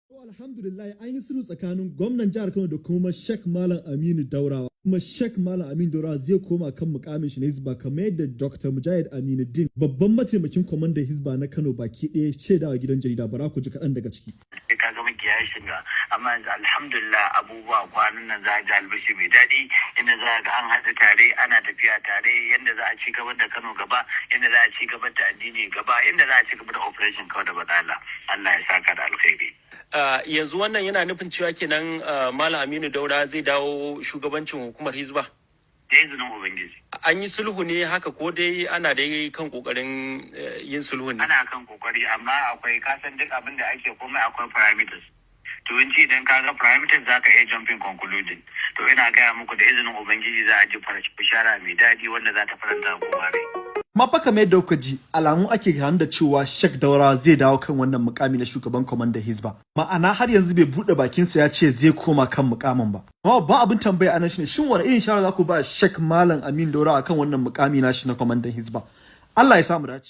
To, alhamdulillah, an yi sulhu tsakanin gwamnan jihar Kano da kuma Sheikh Malam Aminu Daurawa. Kuma Sheikh Malam Aminu Daurawa zai koma kan mukamin shi na Hizba, kamar yadda Dr. Mujahid Aminu Din, babban mataimakin kwamandan Hizba na Kano baki ɗaya, shaidawa gidan jarida. Bara ku ji kaɗan daga ciki. Sai ka ga miki ya shiga, amma yanzu alhamdulillah, abubuwa kwanan nan za a ji albashi mai daɗi, inda za a ga an haɗu tare, ana tafiya tare, yadda za a ci gaba da Kano gaba, yadda za a ci gaba da addini gaba, yadda za a ci gaba da operation kawai da badala. Allah ya saka da alkhairi. Yanzu wannan yana nufin cewa kenan Malam Aminu Daura zai dawo shugabancin hukumar Hizba? Da izinin Ubangiji. An yi sulhu ne haka, ko dai ana dai kan kokarin yin sulhu ne? Ana kan kokari, amma akwai, kasan duk abin da ake komai akwai parameters. To, in ci idan ka ga parameters, za ka iya jumping conclusion. To, ina gaya muku, da izinin Ubangiji za a ji bishara mai daɗi wanda za ta faranta kowa rai. Amma fa kamar yadda kuka ji, alamu ake hannu da cewa Sheikh Daura zai dawo kan wannan mukami na shugaban kwamandan Hizba. Ma'ana, har yanzu bai buɗe bakinsa ya ce zai koma kan mukamin ba. Amma babban abin tambaya anan shine, shin wani irin shawara za ku ba Sheikh Malam Aminu Daura akan wannan mukami nashi na kwamandan Hizba? Allah ya samu dace.